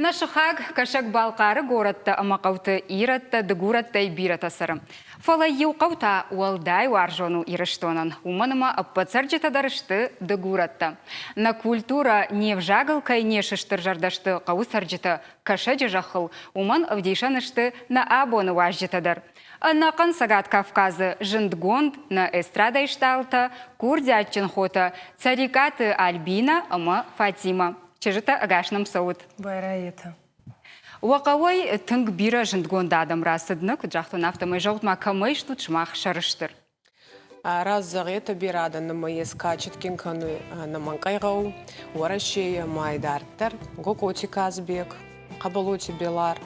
Нӕ сыхаг Кӕсӕг-Балхъары горӕттӕ ӕмӕ хъӕуты ирӕттӕ, дыгурӕттӕй бирӕтӕ цӕры. Фӕлӕ иу хъӕу та уӕлдай уарзон у Ирыстонӕн, уымӕн ӕмӕ ӕппӕт цӕрджытӕ дӕр сты дыгурӕттӕ. Нӕ культурӕ, не взагыл кӕй не сыстырзӕрдӕ сты хъӕуы цӕрджытӕ Кӕсӕджы зӕххыл, уымӕн ӕвдисӕн сты нӕ абоны уазджытӕ дӕр. Ӕнӕхъӕн Цӕгат Кавказы зындгонд нӕ эстрадӕйы стъалытӕ, курдиатджын хотӕ Цӕрикъаты Альбинӕ ӕмӕ Фатимӕ. Чызджытӕ ӕгас нӕм цӕут. Байрайетӕ. Уӕ хъӕуӕй тынг бирӕ зындгонд адӕм рацыд, нӕ куыд загътон, афтӕмӕй зӕгъут ма, кӕмӕй стут сымах сӕрыстыр? Раззӕгъетӕ берӕ адӕн нӕмӕ ес кадджин кӕнуй нӕмӕнкъай гъӕу, Уӕрӕсей ӕма идарддӕр Гокъоти Казбек, Хъӕбӕлоти Белар,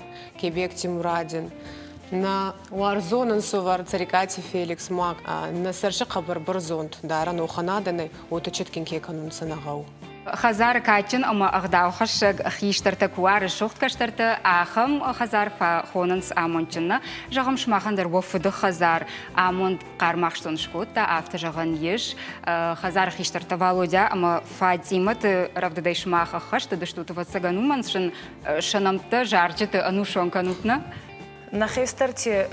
Кебекти Мурадин, нӕ уарзон ӕнсувӕр Цӕрикъати Феликс ма нӕ сӕрси хъӕбӕр бӕрзонд дарӕн уӕхӕн адӕнӕй уотӕ цитгин ке кӕнунцӕ нӕ гъӕу. Хӕдзары кадджын ӕмӕ ӕгъдаухӕссӕг хистӕртӕ куы уа, рӕсугъд кӕстӕртӕ, ахӕм хӕдзар фӕхонынц амондджын. Нӕ зӕгъӕм, сымахӕн дӕр уӕ фыды хӕдзар амонд хъармахстон скодта, афтӕ зӕгъӕн ис. Хӕдзары хистӕртӕ Валодя ӕмӕ Фатимӕты рӕвдыдӕй сымах ӕххӕст уыдыстут, ӕвӕццӕгӕн, уымӕн сын сӕ нӕмттӕ зарджыты ӕнусон кӕнут, нӕ? Нӕ хестӕрти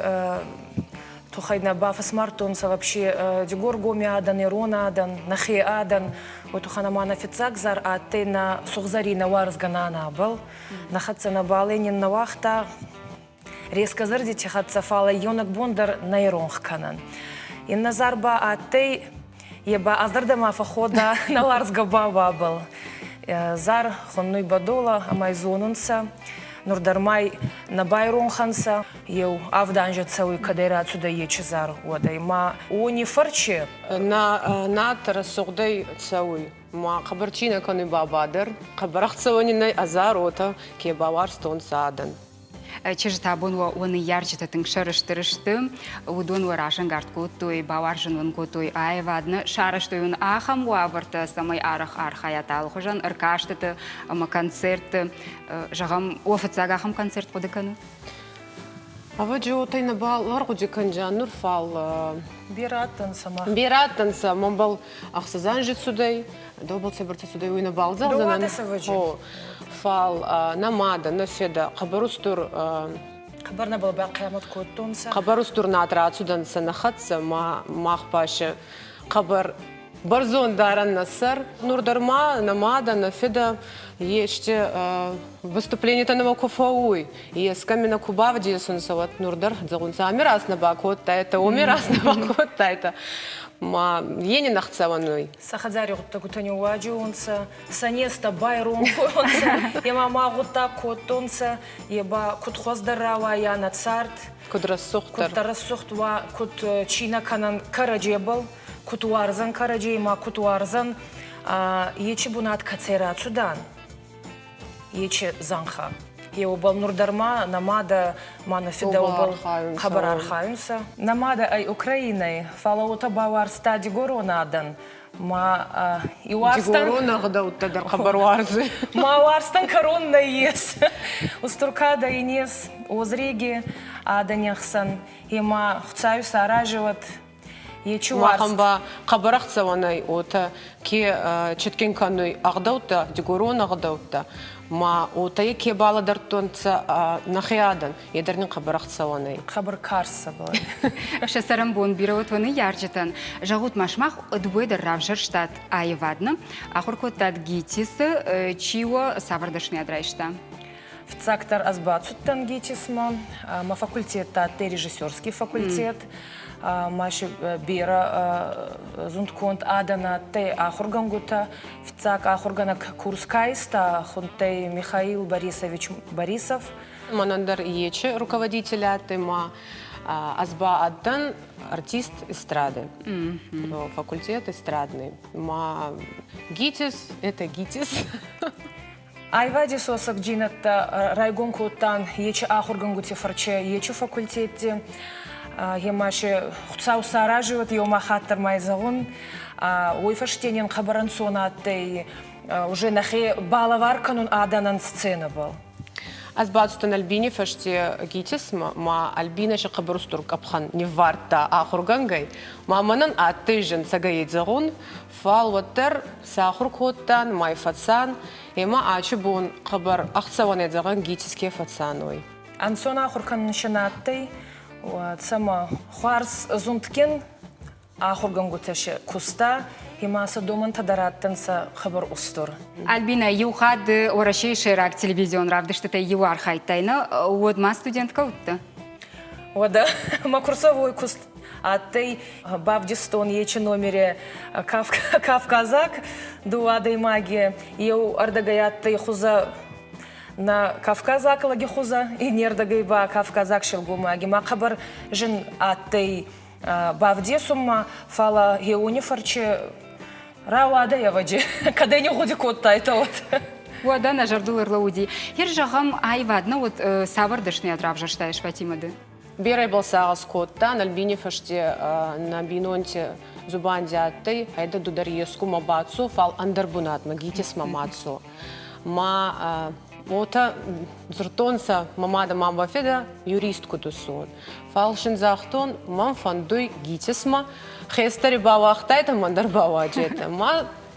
туххӕй нӕ бафӕсмардтонцӕ вообще Дигоргоми адӕн, ирон адӕн, нӕхе адӕн. Уой туххӕн ӕма нӕ фиццаг зар адтӕй нӕ сугъзӕрийнӕ уарзгӕ нанабӕл. Нӕ хӕццӕ нӕбал нин нӕ уагъта резкӕ зӕрдити хӕццӕ, фал ӕй еунӕг бон дӕр нӕ иронх кӕнӕн. Иннӕ зар ба адтӕй, е ба ӕ зӕрдӕмӕ фӕххода нӕ уарзгӕ бабабӕл. Зар хуннуй бӕдолӕ ӕма ӕй зонунцӕ. Нур дӕр ма нӕ байронх ӕнцӕ. Еу авд анзи цӕуй, кӕдӕй рацудӕй ечи зар, уӕдӕй ма уони фӕрче. На над рӕсугъдӕй цӕуй. Ма хъӕбӕр чи нӕ кӕнуй баба дӕр, хъӕбӕр ӕхцӕуӕни нӕй азар уотӕ ке бауарзтонцӕ адӕн. Чызджытӕ абон уӕ ныййарджытӕ тынг сӕрыстыр сты. Уыдон уӕ разӕнгард кодтой, бауарзын уын кодтой аивад, нӕ сарӕзтой уын ахӕм уавӕртӕ, цӕмӕй арӕх архайат алыхуызӕн ӕркастыты ӕмӕ концертты. Зӕгъӕм, уӕ фыццаг ахӕм концерт хъуыды кӕнут? Ӕвӕджи уотӕ нӕбал ӕргъуди кӕнджан нур, фал Берӕ адтӕнцӕ мах. Берӕ адтӕнцӕ, мӕнбӕл ӕхсӕз анзи цудӕй, дӕубӕл цӕйбӕрцӕ цудӕй, уой нӕбал зӕгъдзӕнӕн. Фал нӕ мадӕ, нӕ федӕ хъӕбӕр устур Хъӕбӕр нӕбал бахъиамӕт кодтонцӕ. Хъӕбӕр устур над рацудӕнцӕ нӕ хӕццӕ, ма мах ба хъӕбӕр бӕрзонд дарӕн нӕ сӕр. Нур дӕр ма нӕ мадӕ, нӕ федӕ ести выступлениетӕ нӕмӕ ку фӕууй, ескӕми нӕ ку бавдесунцӕ, уӕд нур дӕр зӕгъунцӕ, ами раз нӕ бакодтайтӕ, уоми раз нӕ бакодтайтӕ. Ма е не нӕхцӕуӕн уй. Сӕ хӕдзари гъуддӕгутӕ ниууаджиуонцӕ, сӕ незтӕ байронхуонцӕ, е ма ма гъуддаг кодтонцӕ, е ба куд хуӕздӕр рауайа нӕ цард, куд рӕсугъддӕр, куд рӕсугъд уа, куд чи нӕ кӕнӕн кӕрӕдзебӕл, куд уарзӕн кӕрӕдзей ма куд уарзӕн, ечи бунат кӕцӕй рацудан, ечи зӕнхӕ. Еубӕл нур дӕр ма нӕ мадӕ ма нӕ фидӕубӕл хъӕбӕр архайунцӕ. Нӕ мадӕ ӕй Украинӕй, фал уотӕ бауарзта дигорон адӕн, ма и уарзтӕн Дигорон ӕгъдӕуттӕ дӕр хъӕбӕр уарзуй. Ма уарзтӕн кӕрон нӕййес. Устур кадӕ ин ес Озреги адӕни ӕхсӕн. Ема Хуцауи саразӕуӕд ечи уарзт. Махӕн ба хъӕбӕр ӕхцӕуӕн ӕй уотӕ, ке читгин кӕнуй ӕгъдӕуттӕ, дигорон ӕгъдӕуттӕ, ма уотӕ ке балӕдӕрдтонцӕ нӕхе адӕн, е дӕр нин хъӕбӕр ӕхцӕуӕн ӕй. Хъӕбӕр карз сӕбӕл. Сӕ цӕрӕнбон бирӕ уӕд уӕ ныййарджытӕн. Зӕгъут ма, сымах дыууӕ дӕр равзӕрстат аивадны, ахуыр кодтат ГИТИС-ы, чи уӕ цавӕр дӕсныйад райста? Фыццагдӕр ӕз бацудтӕн ГИТИС-мӕ. Мӕ факультет адтӕй режиссерский факультет. Ма си берӕ зундгонд адӕн адтӕй ахургӕнгутӕ. Фиццаг ахургӕнӕг курс ка иста, хундтӕй Михаил Борисович Борисов. Мӕнӕн дӕр ечи руководитель адтӕй ма ӕз ба адтӕн артист эстрады. Факультет эстрадный. Ма ГИТИС – это ГИТИС. Айвади сосӕгдзийнӕдтӕ райгон кодтан ечи ахургӕнгути фӕрче, ечи факультетти. Ема си Хуцау саразиуӕд еума хатт дӕр ма зӕгъун. Уой фӕсте нин хъӕбӕр ӕнцон адтӕй уже нӕхе балӕвар кӕнун адӕнӕн сценӕбӕл. Ӕз бацудтӕн Альбини фӕсте ГИТИС-мӕ, ма Альбинӕ си хъӕбӕр устур къӕпхӕн ниввардта ахургӕнгӕй, ма мӕнӕн адтӕй зин цӕгӕй зӕгъун, фал уӕддӕр сӕ ахур кодтан, май фӕцан, ӕма ачи бон хъӕбӕр ӕхцӕуӕнӕй зӕгъӕн ГИТИС ке фӕцан, уой. Ӕнцон ахур кӕнун си нӕ адтӕй, цӕмӕ хуарз зундгин ахургӕнгутӕ си куста, ӕма сӕ домӕнтӕ дӕр адтӕнцӕ хъӕбӕр устур. Альбина, иу хатт Уӕрӕсейы сӕйраг телевизион равдыстытӕй иу архайдтай, нӕ? Уӕд ма студенткӕ уыдтӕ? Уӕдӕ мӕ курсовой куст адтӕй бавдистон ечи номере кавказаг дууӕ адӕймаги, еу ӕрдӕгӕй адтӕй хузӕ нӕ кавказаг лӕги хузӕ, иннердӕгӕй ба кавказаг силгоймаги. Ма хъӕбӕр зин адтӕй бавдесунмӕ, фалӕ хеуони фӕрчи рауадӕй ӕвӕджи, кӕдӕй не гъуди кодтайтӕ, уӕд. Уӕдӕ нӕ зӕрдыл ӕрлӕууыди. Хер зӕгъӕм, аивад нӕ уӕд цавӕр дӕсныйад равзӕрстаис, Фатимӕ ды? Берӕ бал сагъӕс кодта, Альбини фӕсте нӕ бийнонти дзубанди адтӕй, айда ду дӕр ескумӕ бацо, фал ӕндӕр бунатмӕ, ГИТИС-мӕ ма цо. Ма уотӕ дзурдтонцӕ, мӕ мадӕ ма мӕ фидӕ юрист куд усон. Фал син загътон, мӕн фӕндуй ГИТИС-мӕ, хестӕри бауагътайтӕ, мӕн дӕр бауаджетӕ. Ма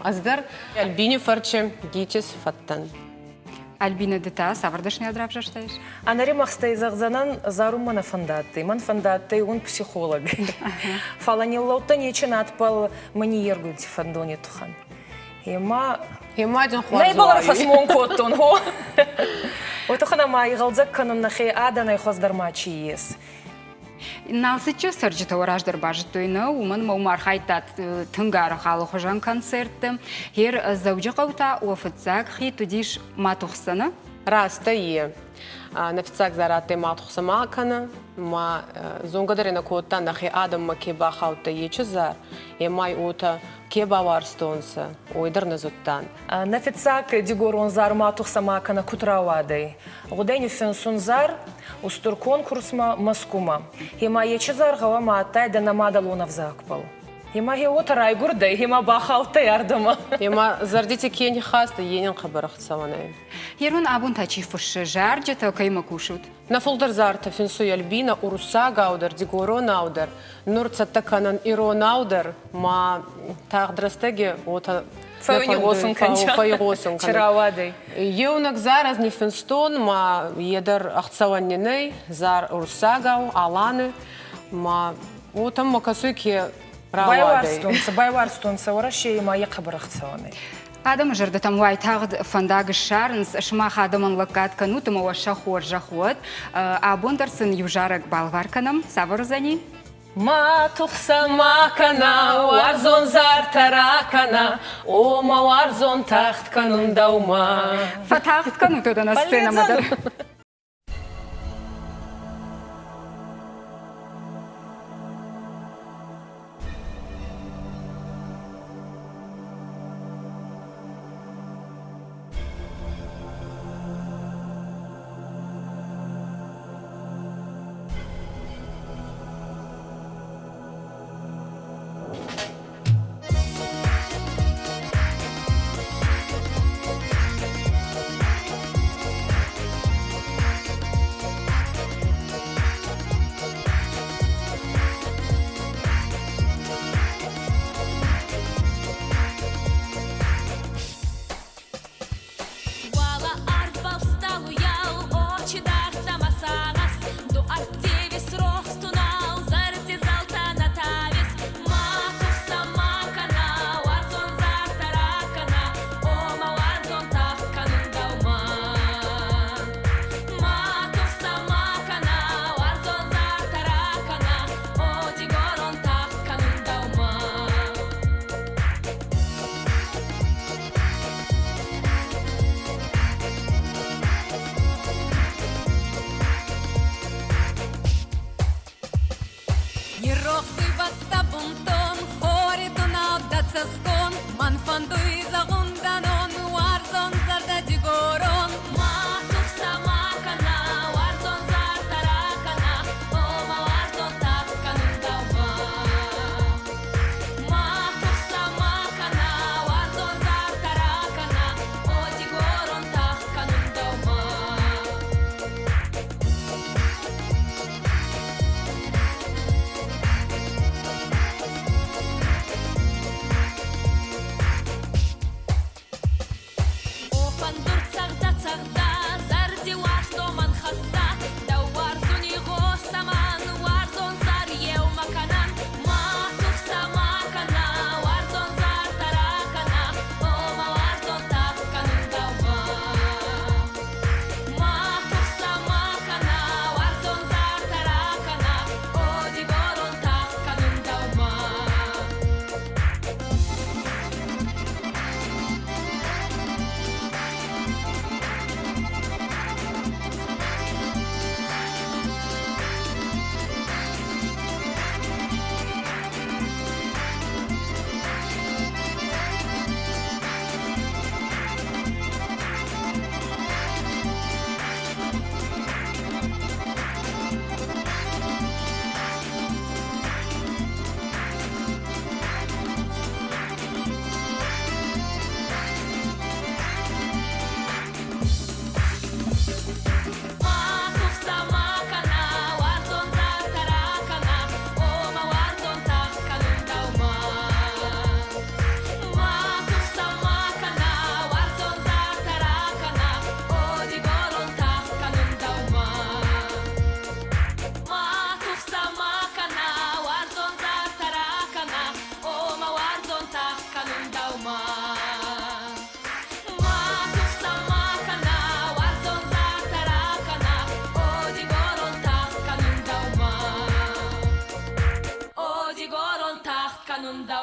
ӕз дӕр Альбини фӕрчи ГИТИС фӕдтӕн. Альбина, ды та цавӕр дӕсныйад равзӕрстаис? Ӕнӕримӕхстӕй зӕгъдзӕнӕн, зарун мӕ нӕ фӕндадтӕй. Мӕн фӕндадтӕй ун психолог. Фалӕ ниллӕудтӕн ечи надбӕл мӕ ниййергути фӕндони туххӕн. Ема Ема дин хуарз Нӕ ибӕл ӕрфӕсмон кодтон, хо. Уой туххӕн ӕма игъӕлдзӕг кӕнун нӕхе адӕнӕй хуӕздӕр ма чи ес. Налцыччы цӕрджытӕ уӕ раздӕр базыдтой, нӕ, уымӕн ӕмӕ уым архайдтат тынг арӕх алыхуызӕн концертты. Гъер Дзӕуджыхъӕу та уӕ фыццаг хит уыдис Матухсӕны. Раст ӕй. Нӕ фыццаг зар адтӕй Матухсӕ ма кӕнӕ, ма зонгӕ дӕр нӕ кодта нӕхе адӕммӕ ке бахаудтӕй ечи зар, емай уотӕ ке бауарзтонцӕ, уой дӕр нӕ зудтан. Нӕ фиццаг дигорон зар Матухсӕ ма кӕнӕ куд рауадӕй? Гъудӕй ниффинсун зар устур конкурсмӕ Мӕскумӕ. Ема ечи зар гъӕуама адтайдӕ нӕ мадӕлон ӕвзагбӕл. Ема гье уотӕ райгурдӕй, ема бахаудтӕй ардӕмӕ. Ема зӕрдити ке ниххаста, е нин хъӕбӕр ӕхцӕуӕн ӕй. Ерун абон та чи фыссы, зарджытӕ кӕимӕ кусут? Нӕ фулдӕр зартӕ финсуй Альбина уруссагау дӕр, дигоронау дӕр, нур цӕттӕ кӕнӕн иронау дӕр, ма тагъд рӕстӕги уотӕ фӕйгъосун кӕнча. Фӕйгъосун кӕнӕн. Рауадӕй. Еунӕг зар ӕз ниффинстон, ма е дӕр ӕхцӕуӕн не нӕй, зар уруссагау, Аланы, ма уотӕ мӕ кӕсуй ке рауадӕй. Байуарстонцӕ, байуарстонцӕ Уӕрӕсейи ма е хъӕбӕр ӕхцӕуӕн ӕй. Адӕмы зӕрдӕтӕм уайтагъд фӕндаг ссарынц, сымах адӕмӕн лӕггад кӕнут ӕмӕ уӕ сӕ хорзӕх уӕд. Абон дӕр сын иу зарӕг балвар кӕнӕм. Цавӕр уыдзӕни? Ма тухсӕ, ма кӕнӕ, уарзон зартӕ ракӕнӕ, О, мӕ уарзон тагъд кӕнун дӕумӕ. Фӕтагъд кӕнут уӕдӕ нӕ сценӕмӕ дӕр. Уала арвбал сталуял, очи дардта сагъӕс, Ду ӕрттевис рохс тунау, зӕрди зӕлтӕ нӕ тавис. Ма тухсӕ, ма кӕнӕ, уарзон зартӕ ракӕнӕ, О, мӕ уарзон тагъд кӕнун дӕумӕ. Ма тухсӕ, ма кӕнӕ, уарзон зартӕ ракӕнӕ, О, дигорон тагъд кӕнун дӕумӕ. Ма тухсӕ, ма кӕнӕ, уарзон зартӕ ракӕнӕ, О, мӕ уарзон тагъд кӕнун дӕумӕ. Ма тухсӕ, ма кӕнӕ, уарзон зартӕ ракӕнӕ, О, дигорон тагъд кӕнун дӕумӕ.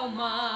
Дӕумӕ.